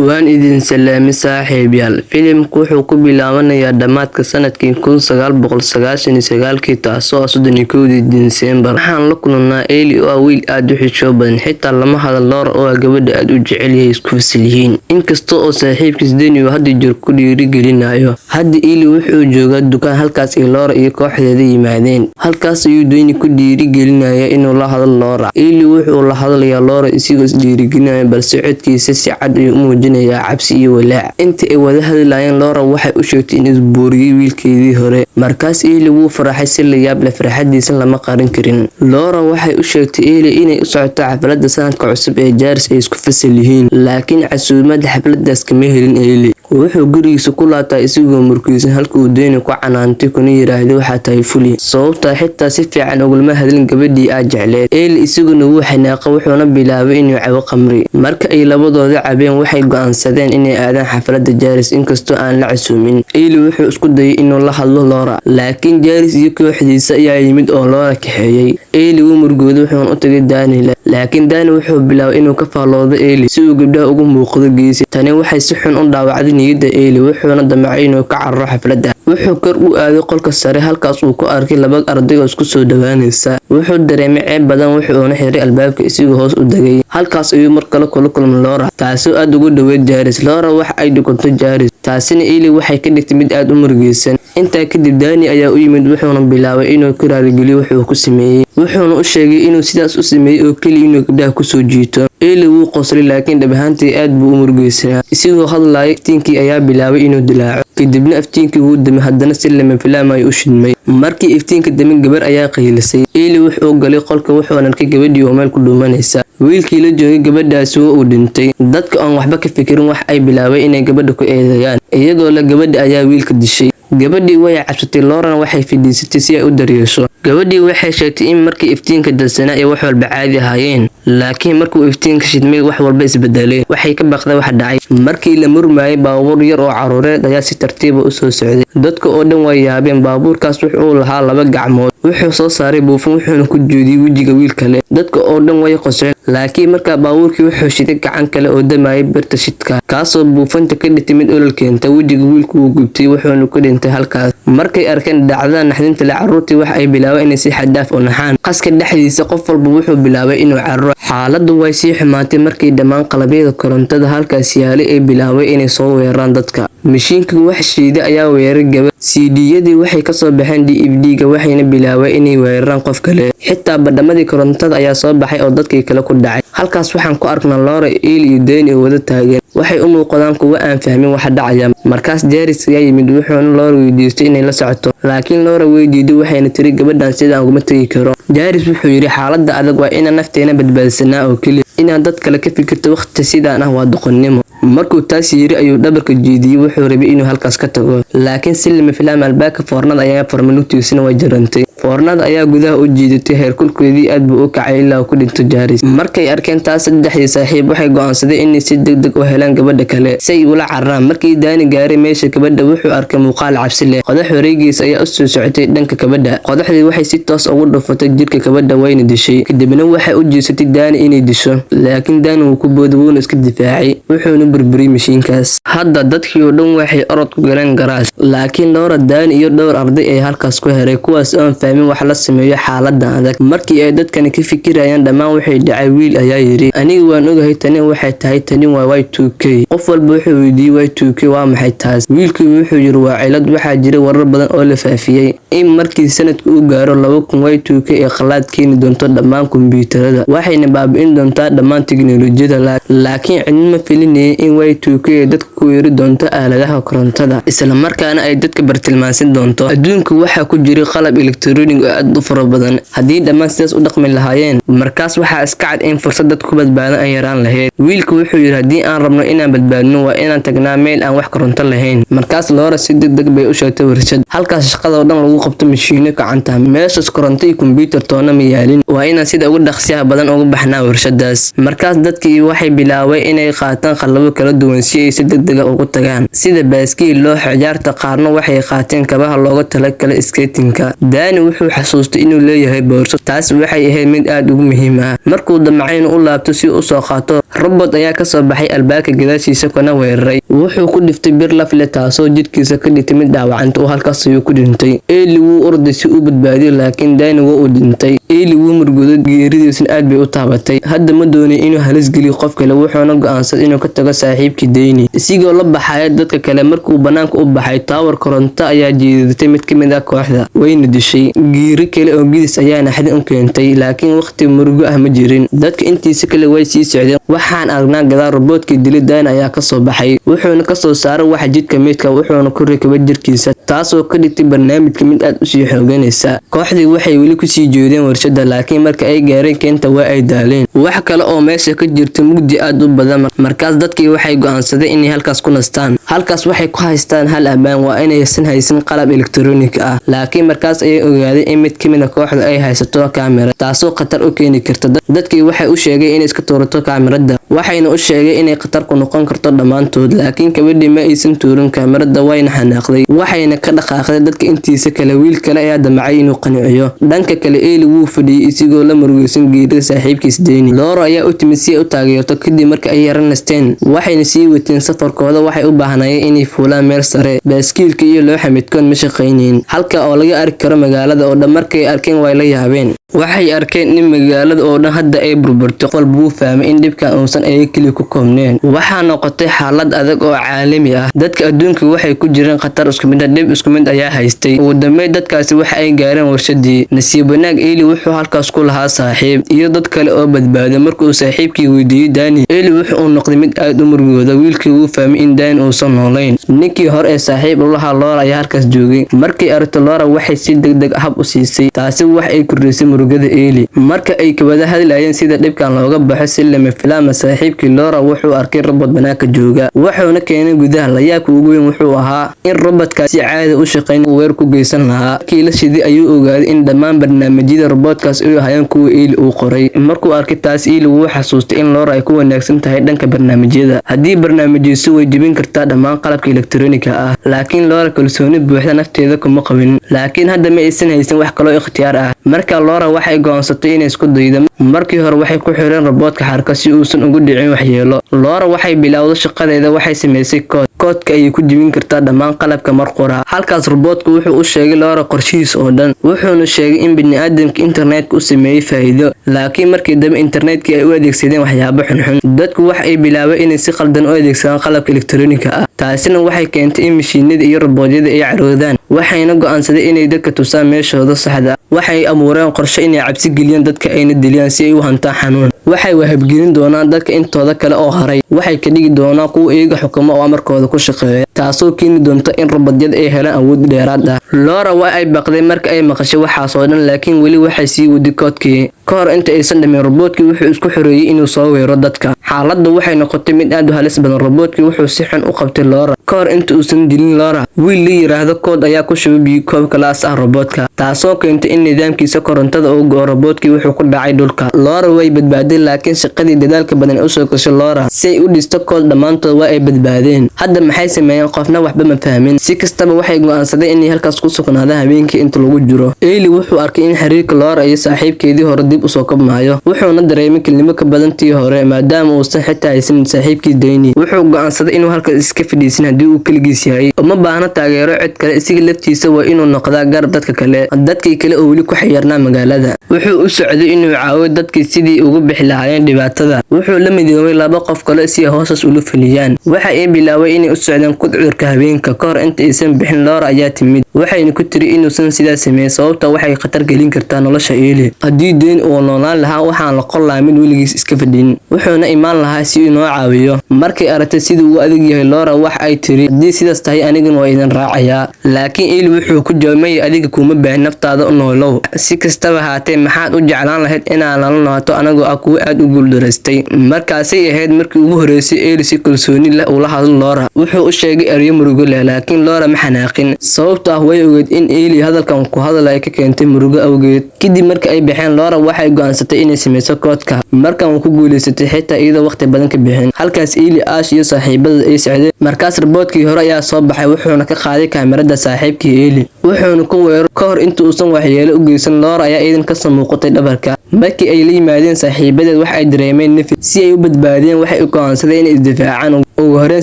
Waan idin salaamay saaxiibayaal. Filimku wuxuu ku bilaabanayaa dhammaadka sanadkii 1999-kii, taasoo ah 31-dii Diseembar. Waxaan la kulannaa Ellie oo ah wiil aad u xishood badan, xitaa lama hadlo Laura oo ah gabadha aad u jecel yahay isku fasal yihiin. Inkasta oo saaxiibkiis Danny uu had iyo jeer ku dhiirigelinayo. Hadda Ellie wuxuu joogaa dukaan halkaas ay Laura iyo kooxdeeda yimaadeen. Halkaas ayuu Danny ku dhiirigelinayaa inuu la hadlo Laura. Ellie wuxuu la hadlayaa Laura isagoo is dhiirigelinaya, balse codkiisa si cad ayuu u muujinayaa cabsi iyo walaac. Intii ay wada hadlayeen, Laura waxay u sheegtay in uu booriyay wiilkeedii hore. Markaas Ellie wuu farxay si la yaab leh, farxadiisa lama qarin karin. Laura waxay u sheegtay Ellie inay u socoto xafladda sanadka cusub ee Jared ay isku fasal yihiin, laakiin casuumaad xafladaas kama helin Ellie. Wuxuu gurigiisa ku laabtay isagoo murugaysan, halka uu Danny ku canaantay kuna yiraahday, "Waxaad tahay fulay, sababtoo ah xitaa si fiican ugulama hadlin gabadhii aad jecleyd." Ellie isaguna wuu xanaaqay, wuxuuna bilaabay inuu cabo khamri. Marka ay labadooda cabeen, waxay go'aansadeen inay aadaan xafladda Jared inkastoo aan la casuumin. Ellie wuxuu isku dayay inuu la hadlo Laura, laakiin Jared iyo kooxdiisa ayaa yimid oo Laura kaxeeyay. Ellie wuu murugooday wuxuuna u tagay Danny, laakiin Danny wuxuu bilaabay inuu ka faalloodo Ellie si uu gabdhaha ugu muuqdo geesi. Tani waxay si xun u dhaawacday niyadda Ellie, wuxuuna damcay inuu ka cararo xafladda. Wuxuu kor u aaday qolka sare, halkaas uu ku arkay laba arday oo isku soo dhawaanaysa. Wuxuu dareemay ceeb badan, wuxuuna xiray albaabka isagoo hoos u degay. Halkaas ayuu mar kale kula kulmay Laura, taasoo aad ugu dhoweyd Jared. Laura waxa ay dhunkatay Jared, taasina Ellie waxay ka dhigtay mid aad u murugaysan. Intaa kadib Danny ayaa u yimid, wuxuuna bilaabay inuu ku raaligeliyo wuxuu ku sameeyay. Wuxuuna u sheegay inuu sidaas u sameeyay oo kaliya inuu gabdhaha kusoo jiito. Ellie wuu qoslay, laakiin dhab ahaantii aad buu u murugaysanaa. Isagoo hadlaya, iftiinkii ayaa bilaabay inuu dilaaco. Kadibna iftiinkii wuu damay, haddana si lama filaan ah u shidmay. Markii iftiinka damay, gabar ayaa qaylisay. Ellie wuxuu galay qolka, wuxuuna arkay gabadhii oo meel ku dhuumanaysa. Wiilkii la joogay gabadhaasi waa uu dhintay. Dadka oon waxba ka fikirin wax ay bilaabay inay gabadha ku eedeeyaan, iyagoo leh gabadha ayaa wiilka dishay. Gabadhii way cabsatay, Laurana waxay fadhiisatay si ay u daryeesho. Gabadhii waxay sheegtay in markii iftiinka dansanaa ay wax walba caadi ahaayeen, laakiin markuu iftiinka shidmay wax walba isbedeleen. Waxay ka baqday waxa dhacay. Markii la murmayay, baabuur yar oo caruureed ayaa si tartiib ah u soo socday. Dadka oo dhan way yaabeen. Baabuurkaas wuxuu lahaa laba gacmood. Wuxuu soo saaray buufin, wuxuuna ku jeediyay wejiga wiil kale. Dadka oo dhan way qosleen, laakiin markaa baabuurkii wuxuu shiday gacan kale oo damayay birta shidka, kaasoo buufinta ka dhigtay mid olol keenta. Wejiga wiilku wuu gubtay, wuxuuna ku dhintay halkaas. Markay arkeen dhacdada naxdinta leh, carruurtii waxa ay bilaabeen inay si xad dhaaf u naxaan. Qaska dhexdiisa, qof walba wuxuu bilaabay inuu cararo. Xaaladdu way sii xumaatay markii dhammaan qalabyada korontada halkaas yaalay ay bilaabay inay soo weeraraan dadka. Mashiinka wax shiida ayaa weeraray gabadh. CD-yadii waxay kasoo baxeen DVD-ga, waxayna bilaabeen inay weeraraan qof kale. Xitaa badhamadii korontada ayaa soo baxay oo dadkii kale ku dhacay. Halkaas waxaan ku aragnaa Laura, Ellie iyo Danny oo wada taagan. Waxay u muuqdaan kuwo aan fahmin waxa dhacaya. Markaas Jared ayaa yimid, wuxuuna Laura weydiistay inay la socoto, laakiin Laura way diiday, waxayna tiri, "Gabadhan sidaan uguma tagi karo." Jared wuxuu yidhi, "Xaaladda adag waa inaan nafteena badbaadsanaa oo keliya. Inaad dad kale ka fikirto waqti sidaan ah waa doqonnimo." Markuu taas yiri ayuu dhabarka jeediyey, wuxuu rabay inuu halkaas ka tago, laakiin si lama filaan albaabka foornada ayaa furmay, lugtiisana way jarantay. Foornada ayaa gudaha u jiidatay, heerkulkeedii aad buu u kacay ilaa uu ku dhinto Jared. Markay arkeen taas, saddexdii saaxiib waxay go'aansadeen inay si degdeg u helaan gabadha kale si ay ula cararaan. Markii Danny gaaray meesha gabadha, wuxuu arkay muuqaal cabsi leh. Qodax wareegaysa ayaa u soo socotay dhanka gabadha. Qodaxdii waxay si toos ugu dhufatay jirka gabadha, wayna dishay. Kadibna waxay u jeesatay Danny inay disho, laakiin Danny wuu ku booday, wuuna iska difaacay, wuxuuna burburiyey mashiinkaas. Hadda dadkii oo dhan waxay orod ku galeen garaas, laakiin Laura, Danny iyo dhowr arday ayaa halkaas ku heray, kuwaas oo aan fahmin wax la sameeyo xaaladdan adag. Markii ay dadkani ka fikirayaan dhammaan waxay dhacay, wiil ayaa yidhi, "Aniga waan ogahay tani waxay tahay. Tani waa Y2K." Qof walba wuxuu weydiiyey, "Y2K waa maxay taas?" Wiilkii wuxuu yidhi, "Waa cilad. Waxaa jira warar badan oo la faafiyey in markii sanadku uu gaaro 2000, Y2K ay khalaad keeni doonto dhammaan kombiyuutarada, waxayna baabi'in doontaa dhammaan tiknoolajiyada. Laakiin cidna ma filinaynin in Y2K ay dadka ku weerari doonto aaladaha korontada, isla markaana ay dadka bartilmaansan doonto. Adduunka waxaa ku jiray qalab elektaroonig oo aad u fara badan. Haddii dhammaan sidaas u dhaqmi lahaayeen, markaas waxaa iska cad in fursad dadku ku badbaadan ay yaraan lahayd." Wiilku wuxuu yidhi, "Haddii aan rabno inaan badbaadno, waa inaan tagnaa meel aan wax koronto lahayn." Markaas Laura si degdeg bay u sheegtay warshad halkaas shaqada oo dhan lagu qabto mashiino gacanta. Meeshaas koronto iyo kombiyuutar toona ma yaalin. Waa inaan sida ugu dhaqsiyaha badan uga baxnaa warshadaas. Markaas dadkii waxay bilaabay inay qaataan qalabo kala duwan si ay si degdeg deg ah ugu tagaan, sida baaskiil, loox, ciyaarta. Qaarna waxay qaateen kabaha loogu talagalay skating-ka. Danny wuxuu xasuustay inuu leeyahay boorso. Taas waxay ahayd mid aad ugu muhiim ah. Markuu damcay inuu u laabto si uu usoo qaato, robot ayaa kasoo baxay albaabka gadaashiisa kuna weeraray. Wuxuu ku dhiftay bir laf leh, taasoo jidhkiisa ka dhigtay mid dhaawacanta oo halkaas ayuu ku dhintay. Eli wuu orday si uu badbaadiyo, laakiin Danny waa uu dhintay. Eli wuu murugooday, geeridiisuna aad bay u taabatay. Hadda ma doonay inuu halis geliyo qof kale, wuxuuna go'aansaday inuu ka tago saaxiibkii Danny, isigoo la baxaya dadka kale. Markuu banaanka u baxay, tower koronto ayaa jiidatay mid ka mid ah kooxda, wayna dishay. Geeri kale oo gidis ayaa naxdin u keentay, laakiin waqti murugo ah ma jirin. Dadka intiisa kale way sii socdeen. Waxaan aragnaa gadaal robotkii dilay Danny ayaa kasoo baxay, wuxuuna kasoo saaray waxa jidhka meydka, wuxuuna ku rakibay jirkiisa, taasoo ka dhigtay barnaamijka mid aad usii xooganaysa. Kooxdii waxay weli kusii jeedeen warshada, laakiin marka ay gaareen keenta waa ay daaleen. Wax kale oo meesha ka jirta mugdi aad u badan. Markaas dadkii waxay go'aansadeen inay halkaas ku nastaan. Halkaas waxay ku haystaan hal ammaan, waa inaysan haysan qalab elektaroonik ah. Laakiin markaas ayay ogaadeen in mid kamid a kooxda ay haysato kaamira, taasoo khatar u keeni karta. Dadkii waxay u sheegay inay iska tuurato kaamirada, waxayna u sheegay inay khatar ku noqon karto dhammaantood. Laakiin gabadhii ma aysan tuurin kaamirada, wayna xanaaqday, waxayna ka dhaqaaqday dadka intiisa kale. Wiil kale ayaa damcay inuu qanciyo. Dhanka kale, Eli wuu fadhiyey isigoo la murugaysan geerida saaxiibkiis Danny. Laura ayaa u timid si ay u taageerto. Kadib marka ay yara nasteen, waxayna sii wateen safarkooda. Waxay u baahnayeen inay fuulaan meel sare. Baaskiilka iyo looxa midkood ma shaqaynayn. Halka oo laga arki karo magaalada oo dhan. Markay arkeen way la yaabeen. Waxay arkeen in magaalada oo dhan hadda ay burburtay. Qof walba wuu fahmay in dhibkan uusan ayaga keliya ku koobneen. Waxaa noqotay xaalad adag oo caalami ah. Dadka adduunka waxay ku jireen khatar isku mid ah, dhib isku mid ayaa haystay. Ugu dambeyn dadkaasi waxa ay gaareen warshadii. Nasiib wanaag, Eli wuxuu halkaas ku lahaa saaxiib iyo dad kale oo badbaaday. Markuu saaxiibkii weydiiyey Danny, Eli wuxuu uu noqday mid aad u murugooda. Wiilkii wuu fahmay in Danny uusan noolayn. Ninkii hore ee saaxiib u lahaa Laura ayaa halkaas joogay. Markay aragto Laura, waxay si degdeg ah hab u siisay. Taasi wax ay kordhisay murugada Eli. Marka ay ka wada hadlayeen sida dhibkan looga baxo, si lama filaan saaxiibkii Laura wuxuu arkay robot banaanka jooga, wuxuuna keenay gudaha. Layaabka ugu weyn wuxuu ahaa in robotkaas si caadi u shaqayn uu weer ku geysan lahaa. Markii la shiday ayuu ogaaday in dhammaan barnaamijyada robotkaas ay ahaayeen kuwa Eli uu qoray. Markuu arkay taas, Eli wuu xasuustay in Laura ay ku wanaagsan tahay dhanka barnaamijyada. Haddii barnaamijyadiisu way jebin kartaa dhammaan qalabka elektarooniga ah. Laakiin Laura kalsooni buuxda nafteeda kuma qabin. Laakiin hadda ma aysan haysan wax kaloo ikhtiyaar ah. Marka Laura waxay go'aansatay inay isku daydo. Markii hore waxay ku xireen robotka xarka si uusan ugu dhicin waxyeelo. Laura waxay bilowday shaqadeeda. Waxay samaysay kood. Koodka ayay ku jebin kartaa dhammaan qalabka mar qura. Halkaas robotku wuxuu u sheegay Laura qorshihiisa oo dhan, wuxuuna sheegay in bini'aadamka internetka u sameeyey faa'iido, laakiin markii dambe internetkii ay u adeegsadeen waxyaabo xunxun. Dadku waxa ay bilaabeen inay si qaldan u adeegsadaan qalabka elektarooniga ah. Taasina waxay keentay in mashiinada iyo robotyada ay caroodaan, waxayna go'aansadeen inay dadka tusaan meeshooda saxda ah. Waxay abuureen qorshe inay cabsi geliyaan dadka ayna diliyaan si ay u hantaan xanuun. Waxay wahabgelin doonaan dadka intooda kale oo haray. Waxay ka dhigi doonaan kuwa iyaga xukuma oo amarkooda ku shaqeeya, taasoo keeni doonta in robotyada ay helaan awood dheeraad ah. Laura waa ay baqday marka ay maqashay waxaas oo dhan, laakiin weli waxay sii waday koodkii. Ka hor inta aysan dhamin, robotkii wuxuu isku xoreeyay inuu soo weero dadka. Xaaladdu waxay noqotay mid aad u halis badan. Robotkii wuxuu si xun u qabtay Laura. Ka hor inta uusan dilin Laura, wiil la yiraahdo Kood ayaa ku shubay biyo koob galaas ah robotka, taasoo keentay in nidaamkiisa korontada uu go'o. Robotkii wuxuu ku dhacay dhulka. Laura way badbaaday, laakiin shaqadii dadaalka badan ee usoo gashay Laura si ay u dhisto kood dhammaantood waa ay badbaadeen. Hadda maxay sameeyeen? Qofna waxba ma fahmin. Si kastaba, waxay go'aansadeen inay halkaas ku sugnaadaan habeenkii inta lagu jiro. Eli wuxuu arkay in xiriirka Laura iyo saaxiibkeedii hore dib usoo kabmaayo, wuxuuna dareemay kelnimo ka badan tii hore, maadaama uusan xitaa haysan saaxiibkii Danny. Wuxuu go'aansaday inuu halkaas iska fadhiisin haddii uu keligiis yahay. Uma baahna taageero cid kale, isaga laftiisa waa inuu noqdaa garab dadka kale. Dadkii kale oo weli ku xayirnaa magaalada, wuxuu u socday inuu caawiyo dadkii sidii ugu bixi lahaayeen dhibaatada. Wuxuu la midoobay laba qof kale si ay hoosaas ula fuliyaan. Waxa ay bilaabay inay u socdaan kudcurka habeenka. Ka hor inta aysan bixin, Laura ayaa timid, waxayna ku tiri inuusan sidaas sameyn, sababta waxay khatar gelin kartaa nolosha Eli. Haddii Danny uu noolaan lahaa, waxaan la qon lahaa mid weligiis iska fadhin, wuxuuna imaan lahaa si uu noo caawiyo. Markay aragtay siduu u adag yahay Laura, wax ay tiri, "Haddii sidaas tahay, aniguna waa idin raacayaa." Laakiin Eli wuxuu ku jawaabay, "Maya, adiga kuma baahin, naftaada u noolow. Si kastaba haatee, maxaad u jeclaan lahayd inaan nala noqoto anagoo ah kuwo aad u guuldaraystay?" Markaasay ahayd markii ugu horeysay Eli si kalsooni leh ula hadlo Laura. Wuxuu u sheegay erayo murugo leh, laakiin Laura ma xanaaqin, sababtoo ah Ah, way ogeyd in Eli hadalkan ku hadalaya ka keentay murugo awgeed. Kadib markii ay baxeen, Laura waxay go'aansatay inay sameyso koodka. Markan uu ku guuleysatay, xitaa iyadoo waqti badan ka bixin. Halkaas Eli, Ash iyo saaxiibada ay socdeen, markaas robotkii hore ayaa soo baxay, wuxuuna ka qaaday kaamirada saaxiibkii Eli, wuxuuna ku weerar. Ka hor inta uusan waxyeelo u geysan, Laura ayaa iidan kasoo muuqatay dhabarka. Markii ay la yimaadeen saaxiibadeed, wax ay dareemeen nafis. Si ay u badbaadiyeen, waxay u go'aansadeen inay isdifaacaan. Ugu horreyn,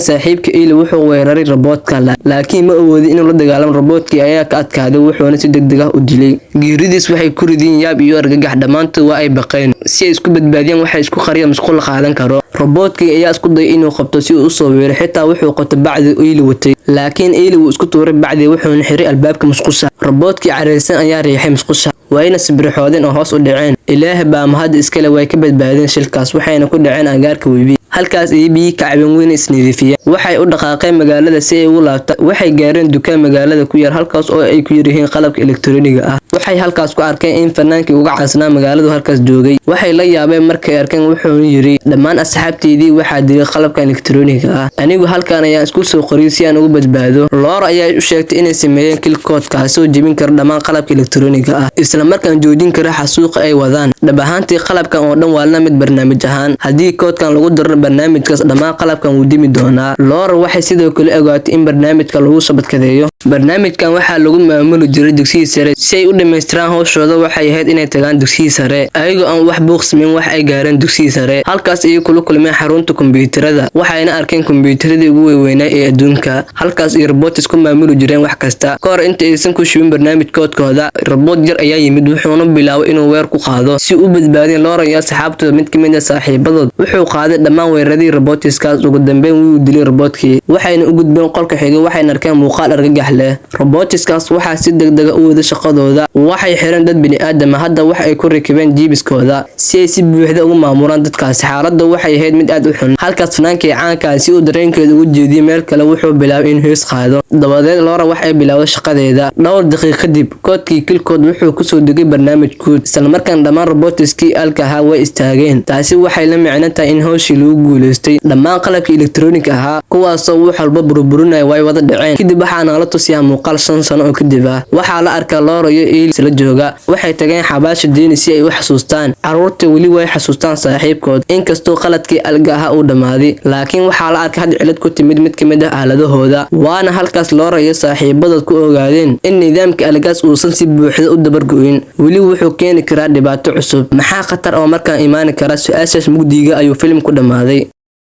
saaxiibka Eli wuxuu weeraray robotka, laakiin ma awoodin inuu la dagaalamo. Robotkii ayaa ka adkaaday, wuxuuna si degdeg ah u dilay. Geeridiis waxay ku rideen yaab iyo argagax. Dhammaantood waa ay baqeen. Si ay isku badbaadiyaan, waxay isku qariyeen musqul la qaadan karo. Robotkii ayaa isku dayay inuu qabto si uu usoo weero. Xitaa wuxuu qabtay bacdii Eli watay, laakiin Eli wuu isku tuuray bacdii, wuxuuna xiray albaabka musqusha. Robotkii careysan ayaa riixay musqusha, wayna sibirxoodeen oo hoos u dhaceen. Ilaah baa mahad iskale, way ka badbaadeen shilkaas, waxayna ku dhaceen agaarka webi. Halkaas ay biyi ka cabeen, weyna isnadiifiyeen. Waxay u dhaqaaqeen magaalada si ay ugu laabtaan. Waxay gaareen dukaan magaalada ku yaal, halkaas oo ay ku yaryihiin qalabka elektarooniga ah. Waxay halkaas ku arkeen in fanaankii uga caansanaa magaaladu halkaas joogay. Waxay la yaabeen markay arkeen, wuxuuna yiri: "Dhammaan asxaabteydii waxaa dilay qalabka elektarooniga ah. Anigu halkan ayaan isku soo qoriyay si aan ugu badbaado." Laura ayaa u sheegtay inay sameeyeen kill code, kaasoo jebin kara dhammaan qalabka elektarooniga ah, isla markaan joojin kara xasuuqa ay wadaan. Dhab ahaantii, qalabkan oo dhan waa la mid barnaamij ahaan. Haddii koodkan lagu daro barnaamijkaas, dhammaan qalabkan wuu dimi doonaa. Laura waxay sidoo kale ogaatay in barnaamijka lagu shabadkadeeyo. Barnaamijkan waxaa lagu maamuli jiray dugsigii sare. Si ay u dhammaystiraan hawshooda, waxay ahayd inay tagaan dugsigii sare. Ayagoo aan wax buuq samayn, wax ay gaareen dugsigii sare. Halkaas ayay kula kulmeen xarunta kombiyuutarada, waxayna arkeen kombiyuutaradii ugu weyweynaa ee adduunka. Halkaas ay robots ku maamuli jireen wax kasta. Ka hor inta aysan ku shubin barnaamij koodkooda, robot yar ayaa yimid, wuxuuna bilaabay inuu weer ku qaado. Si u badbaadin Laura iyo asxaabtooda, mid ka mid ah saaxiibadood wuxuu qaaday dhammaan weeraradii robotiskaas. Ugu dambeyn wuu dilay robotkii, waxayna u gudbeen qolka xigay. Waxayna arkeen muuqaal argagax leh. Robotiskaas waxaa si degdega u wada shaqadooda. Waxay xireen dad bini'aadama. Hadda wax ay ku rakibeen jibiskooda si ay si buuxda ugu maamulaan dadkaasi. Xaaladda waxay ahayd mid aad u xun. Halkaas fanaankii caankaa si uu dareenkeeda ugu jeediyey meel kale, wuxuu bilaabay inuu hees qaado. Dabadeed Laura wax ay bilowday shaqadeeda. Dhowr daqiiq kadib, koodkii kill code wuxuu kusoo degay barnaamij guud. Islamarkaan dhammaan robotiskii alka ahaa way istaageen. Taasi waxay la micno tahay in hawshii lagu guuleystay. Dhammaan qalabkii elektaroonika ahaa, kuwaasoo wax walba burburinaya, way wada dhaceen. Kadib waxaa nala tusiyaa muuqaal 5 sano oo kadib ah. Waxaa la arkaa Laura iyo Eli isla jooga. Waxay tageen xabaasha Deeni si ay u xasuustaan. Carruurta weli way xasuustaan saaxiibkood, inkastoo qaladkii alga ahaa uu dhammaaday. Laakiin waxaa la arkay had cilad ku timid mid ka mid ah aaladahooda. Waana halkaas Laura iyo saaxiibadood ku ogaadeen in nidaamka algaas uusan si buuxda u dabargo'in. Weli wuxuu keeni karaa dhibaato cusub. Maxaa khatar oo markaan imaani kara? Su-aashaas mugdiga ayuu filimku dhammaaday.